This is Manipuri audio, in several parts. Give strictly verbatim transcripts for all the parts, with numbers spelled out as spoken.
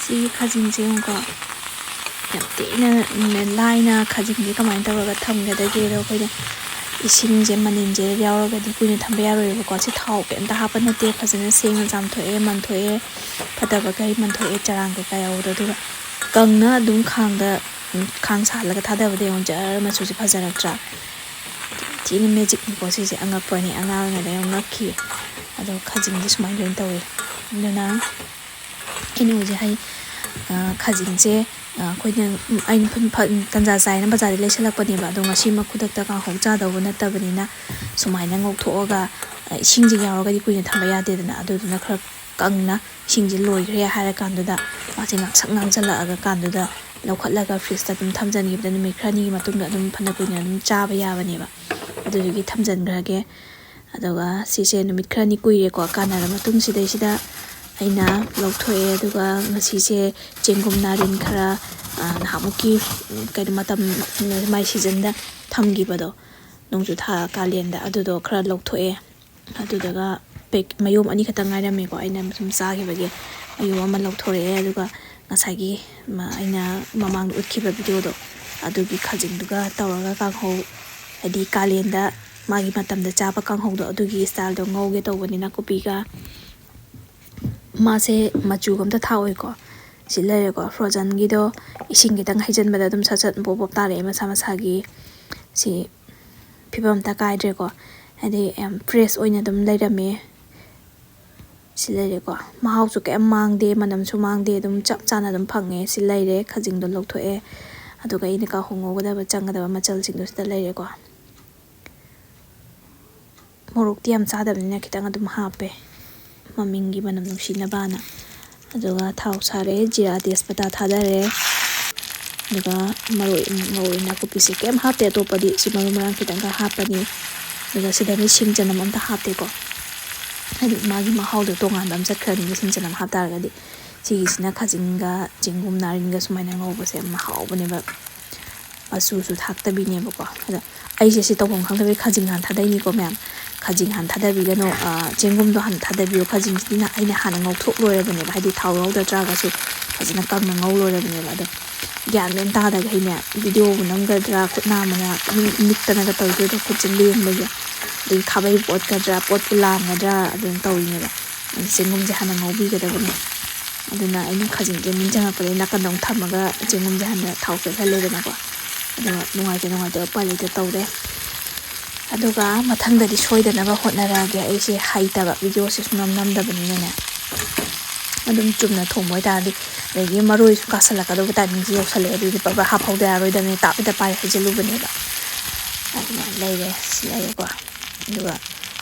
ꯁꯤꯒꯤ ꯈꯥꯖꯤꯡꯁꯦ ꯌꯦꯡꯉꯨꯀꯣ, ꯌꯥꯝ ꯊꯤꯅ ꯂꯥꯏꯅ ꯈꯥꯖꯤꯡꯁꯦ ꯀꯃꯥꯏꯅ ꯇꯧꯔꯒ ꯊꯝꯒꯗꯒꯦꯗꯣ ꯑꯩꯈꯣꯏꯅ ꯏꯁꯤꯡꯁꯦ ꯃꯅꯤꯟꯁꯦ ꯌꯥꯎꯔꯒꯗꯤ ꯀꯨꯏꯅ ꯊꯝꯕ ꯌꯥꯔꯣꯏꯕꯀꯣ꯫ ꯁꯤ ꯊꯥꯎ ꯀꯩꯝꯇ ꯍꯥꯞꯄ ꯅꯠꯇꯦ, ꯐꯖꯅ ꯁꯦꯡꯅ ꯆꯥꯝꯊꯣꯛꯑꯦ, ꯃꯟꯊꯣꯛꯑꯦ, ꯐꯠꯇꯕ ꯀꯩ ꯃꯟꯊꯣꯛꯑꯦ, ꯆꯔꯥꯡ ꯀꯩꯀꯥ ꯌꯥꯎꯕꯗꯣ꯫ ꯑꯗꯨꯒ ꯀꯪꯅ ꯑꯗꯨꯝ ꯈꯥꯡꯗ, ꯈꯥꯡ ꯁꯥꯍꯜꯂꯒ ꯊꯥꯗꯕꯗ ꯌꯦꯡꯉꯨ, ꯖꯔ ꯃꯆꯨꯁꯦ ꯐꯖꯔꯛꯇ꯭ꯔꯥ? ꯊꯤꯅ ꯃꯦꯖꯤꯛꯅꯤꯀꯣ ꯁꯤꯁꯦ, ꯑꯉꯛꯄꯅꯤ꯫ ꯑꯉꯥꯡ ꯑꯣꯏꯔꯤꯉꯩꯗ ꯌꯥꯝ ꯉꯛꯈꯤ꯫ ꯑꯗꯣ ꯈꯥꯖꯤꯡꯁꯦ ꯁꯨꯃꯥꯏꯅ ꯂꯣꯏꯅ ꯇꯧꯋꯤ꯫ ꯑꯗꯨꯅ ꯑꯩꯅ ꯍꯧꯖꯤꯛ ꯍꯥꯏ, ꯈꯥꯖꯤꯡꯁꯦ ꯑꯩꯈꯣꯏꯅ, ꯑꯩꯅ ꯇꯟꯖꯥ ꯆꯥꯏꯅ ꯕꯖꯥꯔꯗ ꯂꯩꯁꯜꯂꯛꯄꯅꯦꯕ꯫ ꯑꯗꯣ ꯉꯁꯤꯃꯛ ꯈꯨꯗꯛꯇ ꯀꯥꯡꯍꯧ ꯆꯥꯗꯧꯕ ꯅꯠꯇꯕꯅꯤꯅ ꯁꯨꯃꯥꯏꯅ ꯉꯧꯊꯣꯛꯑꯒ ꯏꯁꯤꯡꯁꯦ ꯌꯥꯎꯔꯒꯗꯤ ꯀꯨꯏꯅ ꯊꯝꯕ ꯌꯥꯗꯦꯗꯅ꯫ ꯑꯗꯨꯗꯨꯅ ꯈꯔ ꯀꯪꯅ ꯏꯁꯤꯡꯁꯦ ꯂꯣꯏꯈ꯭ꯔꯦ ꯍꯥꯏꯔ ꯀꯥꯟꯗꯨꯗ ꯃꯥꯁꯦ ꯉꯥꯡꯁꯛ ꯉꯥꯡꯁꯜꯂꯛꯑꯒ ꯀꯥꯟꯗꯨꯗ ꯂꯧꯈꯠꯂꯒ ꯐ꯭ꯔꯤꯖꯇ ꯑꯗꯨꯝ ꯊꯝꯖꯤꯟꯈꯤꯕꯗ ꯅꯨꯃꯤꯠ ꯈꯔꯅꯤꯒꯤ ꯃꯇꯨꯡꯗ ꯑꯗꯨꯝ ꯐꯅ ꯀꯨꯏꯅ ꯑꯗꯨꯝ ꯆꯥꯕ ꯌꯥꯕꯅꯦꯕ꯫ ꯑꯗꯨꯗꯨꯒꯤ ꯊꯝꯖꯤꯟꯈ꯭ꯔꯒꯦ꯫ ꯑꯗꯨꯒ ꯁꯤꯁꯦ ꯅꯨꯃꯤꯠ ꯈꯔꯅꯤ ꯀꯨꯏꯔꯦꯀꯣ, ꯀꯥꯟꯅꯔ ꯃꯇꯨꯡꯁꯤꯗꯩꯁꯤꯗ ꯑꯩꯅ ꯂꯧꯊꯣꯛꯑꯦ꯫ ꯑꯗꯨꯒ ꯉꯁꯤꯁꯦ ꯆꯦꯡꯒꯨꯝ ꯅꯥꯔꯤꯟ ꯈꯔ, ꯅꯍꯥꯟꯃꯨꯛꯀꯤ ꯀꯩꯅꯣ ꯃꯇꯝ, ꯃꯥꯏ ꯁꯤꯖꯟꯗ ꯊꯝꯈꯤꯕꯗꯣ, ꯅꯣꯡꯖꯨ ꯊꯥ ꯀꯥꯂꯦꯟꯗ, ꯑꯗꯨꯗꯣ ꯈꯔ ꯂꯧꯊꯣꯛꯑꯦ꯫ ꯑꯗꯨꯗꯨꯒ ꯄꯦꯛ ꯃꯌꯣꯝ ꯑꯅꯤꯈꯛꯇꯪ ꯉꯥꯏꯔꯝꯃꯦꯀꯣ, ꯑꯩꯅ ꯁꯨꯝ ꯆꯥꯈꯤꯕꯒꯤ ꯃꯌꯣꯝ ꯑꯃ ꯂꯧꯊꯣꯔꯛꯑꯦ꯫ ꯑꯗꯨꯒ ꯉꯁꯥꯏꯒꯤ ꯑꯩꯅ ꯃꯃꯥꯡꯗ ꯎꯠꯈꯤꯕ ꯚꯤꯗꯤꯑꯣꯗꯣ, ꯑꯗꯨꯒꯤ ꯈꯥꯖꯤꯡꯗꯨꯒ ꯇꯧꯔꯒ ꯀꯥꯡꯍꯧ, ꯍꯥꯏꯗꯤ ꯀꯥꯂꯦꯟꯗ ꯃꯥꯒꯤ ꯃꯇꯝꯗ ꯆꯥꯕ ꯀꯥꯡꯍꯧꯗꯣ, ꯑꯗꯨꯒꯤ ꯁ꯭ꯇꯥꯏꯜꯗꯣ ꯉꯧꯒꯦ ꯇꯧꯕꯅꯤ ꯅꯥꯀꯨꯞꯄꯤꯒ꯫ ꯃꯥꯁꯦ ꯃꯆꯨꯒ ꯑꯝꯇ ꯊꯥꯛꯑꯣꯏꯀꯣ꯫ ꯁꯤ ꯂꯩꯔꯦꯀꯣ, ꯐ꯭ꯔꯣꯖꯟꯒꯤꯗꯣ ꯏꯁꯤꯡ ꯈꯤꯇꯪ ꯍꯩꯖꯤꯟꯕꯗ ꯑꯗꯨꯝ ꯁꯠ ꯁꯠ ꯄꯣꯞ ꯄꯣꯞ ꯇꯥꯔꯛꯑꯦ ꯃꯁꯥ ꯃꯁꯥꯒꯤ꯫ ꯁꯤ ꯐꯤꯕꯝ ꯑꯝꯇ ꯀꯥꯏꯗ꯭ꯔꯦꯀꯣ, ꯍꯥꯏꯗꯤ ꯌꯥꯝ ꯐ꯭ꯔꯦꯁ ꯑꯣꯏꯅ ꯑꯗꯨꯝ ꯂꯩꯔꯝꯃꯦ꯫ ꯁꯤ ꯂꯩꯔꯦꯀꯣ, ꯃꯍꯥꯎꯁꯨ ꯀꯩꯝ ꯃꯥꯡꯗꯦ, ꯃꯅꯝꯁꯨ ꯃꯥꯡꯗꯦ, ꯑꯗꯨꯝ ꯆꯞ ꯆꯥꯅ ꯑꯗꯨꯝ ꯐꯪꯉꯦ꯫ ꯁꯤ ꯂꯩꯔꯦ, ꯈꯥꯖꯤꯡꯗꯣ ꯂꯧꯊꯣꯛꯑꯦ꯫ ꯑꯗꯨꯒ ꯑꯩꯅ ꯀꯥꯡꯍꯧ ꯉꯧꯒꯗꯕ ꯆꯪꯒꯗꯕ ꯃꯆꯜꯁꯤꯡꯗꯣ ꯁꯤꯗ ꯂꯩꯔꯦꯀꯣ꯫ ꯃꯣꯔꯣꯛꯇꯤ ꯌꯥꯝ ꯆꯥꯗꯕꯅꯤꯅ ꯈꯤꯇꯪ ꯑꯗꯨꯝ ꯍꯥꯞꯄꯦ, ꯃꯃꯤꯡꯒꯤ ꯃꯅꯝ ꯅꯨꯡꯁꯤꯅꯕꯅ꯫ ꯑꯗꯨꯒ ꯊꯥꯎ ꯁꯥꯔꯦ, ꯖꯤꯔꯥ ꯇꯦꯖꯄꯇꯥ ꯊꯥꯗꯔꯦ꯫ ꯑꯗꯨꯒ ꯃꯔꯣꯏ, ꯃꯔꯣꯏ ꯅꯥꯀꯨꯞꯄꯤꯁꯦ ꯀꯩꯝ ꯍꯥꯞꯇꯦ ꯑꯇꯣꯞꯄꯗꯤ, ꯁꯤ ꯃꯔꯨ ꯃꯔꯥꯡ ꯈꯤꯇꯪꯈꯛ ꯍꯥꯞꯄꯅꯤ꯫ ꯑꯗꯨꯒ ꯁꯤꯗꯗꯤ ꯁꯤꯡ ꯆꯅꯝ ꯑꯝꯇ ꯍꯥꯞꯇꯦꯀꯣ, ꯍꯥꯏꯗꯤ ꯃꯥꯒꯤ ꯃꯍꯥꯎꯗꯣ ꯇꯣꯉꯥꯟꯕ ꯑꯃ ꯆꯠꯈ꯭ꯔꯅꯤꯕ ꯁꯤꯡ ꯆꯅꯝ ꯍꯥꯞꯇꯥꯔꯒꯗꯤ꯫ ꯁꯤꯒꯤꯁꯤꯅ ꯈꯥꯖꯤꯡꯒ ꯆꯦꯡꯒꯨꯝ ꯅꯥꯔꯤꯟꯒ ꯁꯨꯃꯥꯏꯅ ꯉꯧꯕꯁꯦ ꯌꯥꯝ ꯍꯥꯎꯕꯅꯦꯕ꯫ ꯃꯆꯨꯁꯨ ꯊꯥꯛꯇꯕꯤꯅꯦꯕꯀꯣ꯫ ꯑꯗ ꯑꯩꯁꯦ ꯁꯤ ꯇꯧꯐꯝ ꯈꯪꯗꯕꯩ ꯈꯥꯖꯤꯡ ꯍꯥꯟꯅ ꯊꯥꯗꯩꯅꯤꯀꯣ ꯃꯌꯥꯝ꯫ ꯈꯥꯖꯤꯡ ꯍꯥꯟꯅ ꯊꯥꯗꯕꯤꯒꯅꯣ, ꯑ, ꯆꯦꯡꯒꯨꯝꯗꯣ ꯍꯥꯟꯅ ꯊꯥꯗꯕꯤꯌꯣ꯫ ꯈꯥꯖꯤꯡꯁꯤꯗꯤ ꯅ-, ꯑꯩꯅ ꯍꯥꯟꯅ ꯉꯧꯊꯣꯛ ꯂꯣꯏꯔꯕꯅꯦꯕ, ꯍꯥꯏꯗꯤ ꯊꯥꯎ ꯌꯥꯎꯗ ꯇꯥꯔꯒꯁꯨ ꯐꯖꯅ ꯀꯪꯅ ꯉꯧ ꯂꯣꯏꯔꯕꯅꯦꯕ꯫ ꯑꯗꯣ ꯒ꯭ꯌꯥꯟ ꯃꯦꯟ ꯇꯥꯗꯒ ꯑꯩꯅꯦ ꯚꯤꯗꯤꯑꯣꯕꯨ ꯅꯝꯒꯗ꯭ꯔꯥ, ꯈꯨꯠ ꯅꯥꯝꯃꯅ ꯃꯤꯠ ꯅꯤꯛꯇꯅꯒ ꯇꯧꯗꯣꯏꯗꯣ, ꯈꯨꯠꯁꯦ ꯂꯦꯡꯕꯒꯤ, ꯑꯗꯒꯤ ꯈꯥꯕꯩ ꯄꯣꯠꯀꯗ꯭ꯔꯥ, ꯄꯣꯠꯄꯨ ꯂꯥꯝꯒꯗ꯭ꯔꯥ ꯑꯗꯨꯝ ꯇꯧꯔꯤꯅꯦꯕ꯫ ꯑꯗꯨ ꯆꯦꯡꯒꯨꯝꯁꯦ ꯍꯥꯟꯅ ꯉꯧꯕꯤꯒꯗꯕꯅꯦ꯫ ꯑꯗꯨꯅ ꯑꯩꯅ ꯈꯥꯖꯤꯡꯁꯦ ꯅꯤꯡꯁꯤꯡꯉꯛꯄꯗꯒꯤ ꯅꯥꯀꯟꯗ ꯑꯃꯨꯛ ꯊꯝꯃꯒ ꯆꯦꯡꯒꯨꯝꯁꯦ ꯍꯥꯟꯅ ꯊꯥꯎ ꯆꯣꯠꯍꯜꯂꯦꯗꯅꯀꯣ꯫ ꯑꯗꯨꯒ ꯅꯨꯡꯉꯥꯏꯇ ꯅꯨꯡꯉꯥꯏꯇꯕ ꯎꯄꯥꯏ ꯂꯩꯇ ꯇꯧꯔꯦ꯫ ꯑꯗꯨꯒ ꯃꯊꯪꯗꯗꯤ ꯁꯣꯏꯗꯅꯕ ꯍꯣꯠꯅꯔꯛꯑꯒꯦ꯫ ꯑꯩꯁꯦ ꯍꯩꯇꯕ, ꯚꯤꯗꯤꯑꯣꯁꯦ ꯁꯨꯡꯅꯝ ꯅꯝꯗꯕꯅꯤꯅꯅꯦ꯫ ꯑꯗꯨꯝ ꯆꯨꯝꯅ ꯊꯣꯡꯕ ꯑꯣꯏꯇꯥꯔꯗꯤ, ꯑꯗꯒꯤ ꯃꯔꯣꯏꯁꯨ ꯀꯥꯁꯜꯂꯛꯀꯗꯧꯕ ꯇꯥꯏꯃꯤꯡꯁꯦ ꯌꯧꯁꯜꯂꯛꯑꯦ, ꯑꯗꯨꯗꯤ ꯄꯕ ꯍꯥꯞꯍꯧꯗ ꯌꯥꯔꯣꯏꯗꯕꯅꯤ, ꯇꯥꯞ ꯍꯦꯛꯇ ꯄꯥꯏ ꯍꯩꯖꯤꯜꯂꯨꯕꯅꯦꯕ꯫ ꯑꯗꯨꯃꯥꯏꯅ ꯂꯩꯔꯦ, ꯁꯤ ꯂꯩꯔꯦꯀꯣ꯫ ꯑꯗꯨꯒ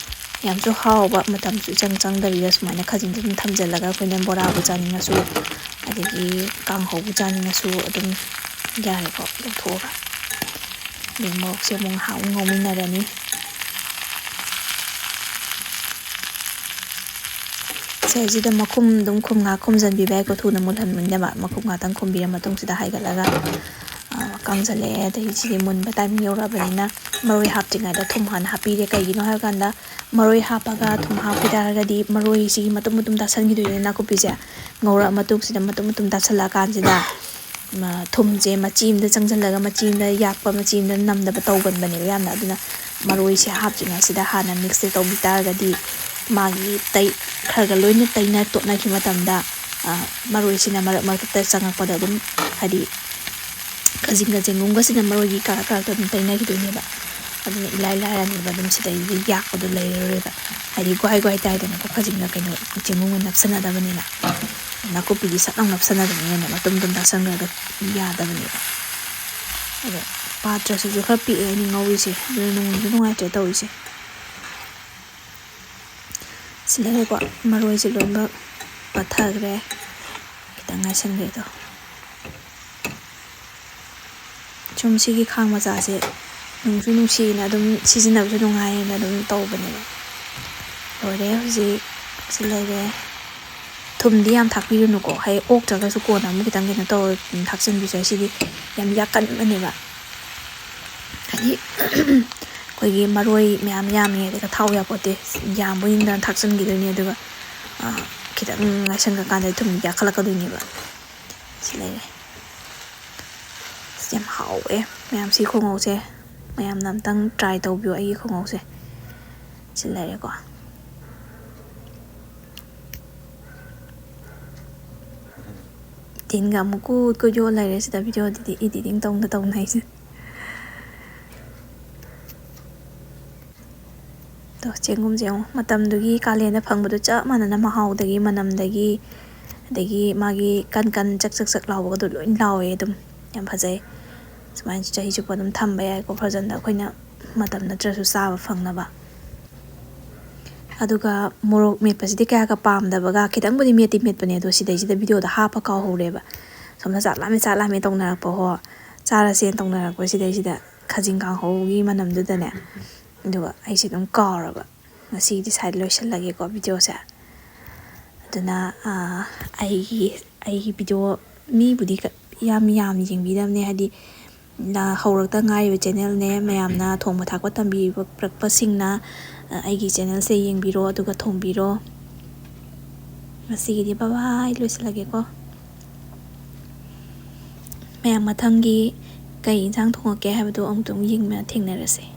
ꯌꯥꯝꯁꯨ ꯍꯥꯎꯕ, ꯃꯇꯝꯁꯨ ꯏꯆꯪ ꯆꯪꯗꯕꯤꯗ ꯁꯨꯃꯥꯏꯅ ꯈꯥꯖꯤꯡꯁꯦ ꯑꯗꯨꯝ ꯊꯝꯖꯤꯜꯂꯒ ꯑꯩꯈꯣꯏꯅ ꯕꯣꯔꯥꯕꯨ ꯆꯥꯅꯤꯡꯉꯁꯨ, ꯑꯗꯒꯤ ꯀꯥꯡꯍꯧꯕꯨ ꯆꯥꯅꯤꯡꯉꯁꯨ ꯑꯗꯨꯝ ꯌꯥꯔꯦꯀꯣ꯫ ꯂꯧꯊꯣꯛꯑꯒ ꯑꯗꯩ ꯃꯣꯔꯣꯛꯁꯦ ꯑꯃꯨꯛ ꯉꯥꯏꯍꯥꯛ ꯑꯃꯨꯛ ꯉꯧꯃꯤꯟꯅꯔꯅꯤ꯫ ꯁꯤꯗꯩꯁꯤꯗ ꯃꯈꯨꯝ ꯑꯗꯨꯝ ꯈꯨꯝ ꯉꯥꯏꯍꯥꯛ ꯈꯨꯝꯖꯤꯟꯕꯤꯕ ꯌꯥꯏꯀꯣ, ꯊꯨꯅ ꯃꯨꯜꯍꯟꯅꯤꯡꯅꯕ꯫ ꯃꯈꯨꯝ ꯉꯥꯛꯇꯪ ꯈꯨꯝꯕꯤꯔ ꯃꯇꯨꯡꯁꯤꯗ ꯍꯥꯏꯒꯠꯂꯒ, ꯑ, ꯀꯪꯁꯤꯜꯂꯛꯑꯦ꯫ ꯑꯗꯒꯤ ꯁꯤꯗꯤ ꯃꯨꯟꯕ ꯇꯥꯏꯃꯤꯡ ꯌꯧꯔꯛꯑꯕꯅꯤꯅ ꯃꯔꯣꯏ ꯍꯥꯞꯇ꯭ꯔꯤꯉꯩꯗ ꯊꯨꯝ ꯍꯥꯟꯅ ꯍꯥꯞꯄꯤꯔꯦ꯫ ꯀꯩꯒꯤꯅꯣ ꯍꯥꯏꯕꯀꯥꯟꯗ ꯃꯔꯣꯏ ꯍꯥꯞꯄꯒ ꯊꯨꯝ ꯍꯥꯞꯈꯤ ꯇꯥꯔꯒꯗꯤ ꯃꯔꯣꯏꯁꯤꯒꯤ ꯃꯇꯨꯝ ꯃꯇꯨꯝ ꯇꯥꯁꯟꯈꯤꯗꯣꯏꯅꯦ ꯅꯥꯀꯨꯞꯄꯤꯁꯦ꯫ ꯉꯧꯔꯛꯑ ꯃꯇꯨꯡꯁꯤꯗ ꯃꯇꯨꯝ ꯃꯇꯨꯝ ꯇꯥꯁꯜꯂꯛꯑꯀꯥꯟꯁꯤꯗ, ꯃ-, ꯊꯨꯝꯁꯦ ꯃꯆꯤ ꯑꯃꯗ ꯆꯪꯁꯤꯜꯂꯒ ꯃꯆꯤ ꯑꯃꯗ ꯌꯥꯛꯄ, ꯃꯆꯤ ꯑꯃꯗ ꯅꯝꯗꯕ ꯇꯧꯒꯟꯕꯅꯦꯕ ꯌꯥꯝꯅ꯫ ꯑꯗꯨꯅ ꯃꯔꯣꯏꯁꯦ ꯍꯥꯞꯇ꯭ꯔꯤꯉꯩꯁꯤꯗ ꯍꯥꯟꯅ ꯃꯤꯛꯁꯁꯦ ꯇꯧꯕꯤ ꯇꯥꯔꯒꯗꯤ ꯃꯥꯒꯤ ꯇꯩ-, ꯈꯔ ꯈꯔ ꯂꯣꯏꯅ ꯇꯩꯅ ꯇꯣꯠꯅꯈꯤꯕ ꯃꯇꯝꯗ, ꯑ, ꯃꯔꯣꯏꯁꯤꯅ ꯃꯔꯛ ꯃꯔꯛꯇ ꯆꯪꯉꯛꯄꯗ ꯑꯗꯨꯝ, ꯍꯥꯏꯗꯤ, ꯈꯥꯖꯤꯡꯒ ꯆꯦꯡꯒꯨꯝꯒꯁꯤꯅ ꯃꯔꯣꯏꯒꯤ ꯀꯥꯔꯛ ꯀꯥꯔꯛꯇ ꯑꯗꯨꯝ ꯇꯩꯅꯈꯤꯗꯣꯏꯅꯦꯕ꯫ ꯑꯗꯨꯅ ꯏꯂꯥꯏ ꯂꯥꯏꯔꯅꯦꯕ ꯑꯗꯨꯝ ꯁꯤꯗꯩꯗꯤ ꯌꯥꯛꯄꯗꯣ ꯂꯩꯔꯔꯣꯏꯕ꯫ ꯍꯥꯏꯗꯤ ꯒ꯭ꯋꯥꯏ ꯒ꯭ꯋꯥꯏ ꯇꯥꯏꯗꯅꯀꯣ, ꯈꯥꯖꯤꯡꯒ ꯀꯩꯅꯣ ꯆꯦꯡꯒꯨꯝꯒ ꯅꯞꯁꯟꯅꯗꯕꯅꯤꯅ꯫ ꯅꯥꯀꯨꯞꯄꯤꯗꯤ ꯁꯠ ꯂꯥꯎ ꯅꯞꯁꯟꯅꯗꯕꯅꯤꯅꯅꯦ, ꯃꯇꯨꯝ ꯃꯇꯨꯝ ꯇꯥꯁꯟꯈ꯭ꯔꯒ ꯌꯥꯗꯕꯅꯦꯕ꯫ ꯑꯗꯣ ꯄꯥꯇ꯭ꯔꯁꯤꯁꯨ ꯈꯔ ꯄꯤꯛꯑꯦ ꯑꯩꯅ ꯉꯧꯔꯤꯁꯦ, ꯑꯗꯨꯅ ꯅꯨꯡꯗꯤ ꯅꯨꯡꯉꯥꯏꯇ꯭ꯔꯦ ꯇꯧꯔꯤꯁꯦ꯫ ꯁꯤ ꯂꯩꯔꯦꯀꯣ, ꯃꯔꯣꯏꯁꯦ ꯂꯣꯏꯅꯃꯛ ꯄꯠꯊꯈ꯭ꯔꯦ꯫ ꯈꯤꯇꯪ ꯉꯥꯏꯁꯟꯒꯦ ꯑꯗꯣ꯫ ꯁꯨꯝ ꯁꯤꯒꯤ ꯈꯥꯡ ꯃꯆꯥꯁꯦ ꯅꯨꯡꯁꯨ ꯅꯨꯡꯁꯤꯅ ꯑꯗꯨꯝ ꯁꯤꯖꯤꯟꯅꯕꯁꯨ ꯅꯨꯡꯉꯥꯏꯌꯦꯅ ꯑꯗꯨꯝ ꯇꯧꯕꯅꯦꯕ꯫ ꯂꯣꯏꯔꯦ ꯍꯧꯖꯤꯛ꯫ ꯁꯤ ꯂꯩꯔꯦ꯫ ꯊꯨꯝꯗꯤ ꯌꯥꯝ ꯊꯥꯛꯄꯤꯔꯨꯅꯨꯀꯣ, ꯍꯥꯏꯗꯤ ꯑꯣꯛꯇ꯭ꯔꯒꯁꯨ ꯀꯣꯟꯅ ꯑꯃꯨꯛ ꯈꯤꯇꯪ ꯀꯩꯅꯣ ꯇꯧꯔ ꯊꯥꯛꯆꯤꯟꯕꯤꯁꯦ꯫ ꯁꯤꯗꯤ ꯌꯥꯝ ꯌꯥꯛꯀꯟꯕꯅꯦꯕ꯫ ꯍꯥꯏꯗꯤ ꯑꯩꯈꯣꯏꯒꯤ ꯃꯔꯣꯏ ꯃꯌꯥꯝ ꯌꯥꯝꯃꯤ, ꯑꯗꯨꯒ ꯊꯥꯎ ꯌꯥꯄꯣꯠꯇꯦ꯫ ꯌꯥꯝꯕꯣꯏ ꯅꯤꯡꯗꯅ ꯊꯥꯛꯆꯤꯟꯈꯤꯗꯣꯏꯅꯤ, ꯑꯗꯨꯒ, ꯑ, ꯈꯤꯇꯪ ꯉꯥꯏꯁꯟꯈ꯭ꯔꯀꯥꯟꯗ ꯊꯨꯝ ꯌꯥꯛꯈꯠꯂꯛꯀꯗꯣꯏꯅꯦꯕ꯫ ꯁꯤ ꯂꯩꯔꯦ꯫ ꯑꯁ, ꯌꯥꯝ ꯍꯥꯎꯋꯦ ꯃꯌꯥꯝ꯫ ꯁꯤ ꯈꯣꯡꯎꯞꯁꯦ ꯃꯌꯥꯝꯅ ꯑꯝꯇꯪ try ꯇꯧꯕꯤꯌꯨ, ꯑꯩꯒꯤ ꯈꯣꯡꯎꯞꯁꯦ꯫ ꯁꯤ ꯂꯩꯔꯦꯀꯣ꯫ ꯇꯤꯟꯒ ꯑꯃꯨꯛ ꯀꯨꯠ ꯀꯨꯠ ꯌꯣꯠ ꯂꯩꯔꯦ ꯁꯤꯗ꯫ Video editing ꯇꯧꯅ ꯇꯧꯅ ꯑꯩꯁꯦ꯫ ꯑꯗꯣ ꯆꯦꯡꯒꯨꯝꯁꯦ ꯌꯦꯡꯉꯣ, ꯃꯇꯝꯗꯨꯒꯤ ꯀꯥꯂꯦꯟꯗ ꯐꯪꯕꯗꯣ ꯆꯞ ꯃꯥꯟꯅꯅ ꯃꯍꯥꯎꯗꯒꯤ, ꯃꯅꯝꯗꯒꯤ, ꯑꯗꯒꯤ ꯃꯥꯒꯤ ꯀꯟ ꯀꯟ ꯆꯛ ꯆꯛ ꯆꯛ ꯂꯥꯎꯕꯒꯗꯣ ꯂꯣꯏ ꯂꯥꯎꯋꯦ꯫ ꯑꯗꯨꯝ ꯌꯥꯝ ꯐꯖꯩ꯫ ꯁꯨꯃꯥꯏꯅ ꯆꯍꯤ ꯆꯨꯞꯄ ꯑꯗꯨꯝ ꯊꯝꯕ ꯌꯥꯏꯀꯣ frozenꯗ, ꯑꯩꯈꯣꯏꯅ ꯃꯇꯝ ꯅꯠꯇ꯭ꯔꯁꯨ ꯆꯥꯕ ꯐꯪꯅꯕ꯫ ꯑꯗꯨꯒ ꯃꯣꯔꯣꯛ ꯃꯦꯠꯄꯁꯤꯗꯤ ꯀꯌꯥꯒ ꯄꯥꯝꯗꯕꯒ, ꯈꯤꯇꯪꯕꯨꯗꯤ ꯃꯦꯠꯇꯤ ꯃꯦꯠꯄꯅꯦ, ꯑꯗꯣ ꯁꯤꯗꯩꯁꯤꯗ videoꯗ ꯍꯥꯞꯄ ꯀꯥꯎꯍꯧꯔꯦꯕ꯫ ꯁꯣꯝꯗ "ꯆꯥꯛ ꯂꯥꯝꯃꯦ, ꯆꯥꯛ ꯂꯥꯝꯃꯦ" ꯇꯧꯅꯔꯛꯄ ꯍꯣ, ꯆꯥꯔꯁꯦꯅ ꯇꯧꯅꯔꯛꯄ ꯁꯤꯗꯩꯁꯤꯗ ꯈꯥꯖꯤꯡ ꯀꯥꯡꯍꯧꯒꯤ ꯃꯅꯝꯗꯨꯗꯅꯦ꯫ ꯑꯗꯨꯒ ꯑꯩꯁꯦ ꯑꯗꯨꯝ ꯀꯥꯎꯔꯕ꯫ ꯉꯁꯤꯒꯤꯗꯤ ꯁ꯭ꯋꯥꯏꯗ ꯂꯣꯏꯁꯤꯜꯂꯒꯦꯀꯣ videoꯁꯦ꯫ ꯑꯗꯨꯅ, ꯑꯥ, ꯑꯩꯒꯤ, ꯑꯩꯒꯤ video ꯃꯤꯕꯨꯗꯤ ꯀ-, ꯌꯥꯝ ꯌꯥꯝ ꯌꯦꯡꯕꯤꯗꯕꯅꯦ, ꯍꯥꯏꯗꯤ, ꯅ-, ꯍꯧꯔꯛꯇ ꯉꯥꯏꯔꯤꯕ channelꯅꯦ꯫ ꯃꯌꯥꯝꯅ ꯊꯣꯡꯕ ꯊꯥꯛꯄ ꯇꯝꯕꯤꯔꯛꯄꯁꯤꯡꯅ, ꯑ, ꯑꯩꯒꯤ channelꯁꯦ ꯌꯦꯡꯕꯤꯔꯣ, ꯑꯗꯨꯒ ꯊꯣꯡꯕꯤꯔꯣ꯫ ꯉꯁꯤꯒꯤꯗꯤ bye bye, ꯂꯣꯏꯁꯤꯜꯂꯒꯦꯀꯣ꯫ ꯃꯌꯥꯝ, ꯃꯊꯪꯒꯤ ꯀꯩ ꯏꯟꯁꯥꯡ ꯊꯣꯡꯉꯛꯀꯦ ꯍꯥꯏꯕꯗꯣ ꯑꯃꯨꯛꯇꯪ ꯌꯦꯡꯕ ꯊꯦꯡꯅꯔꯁꯦ꯫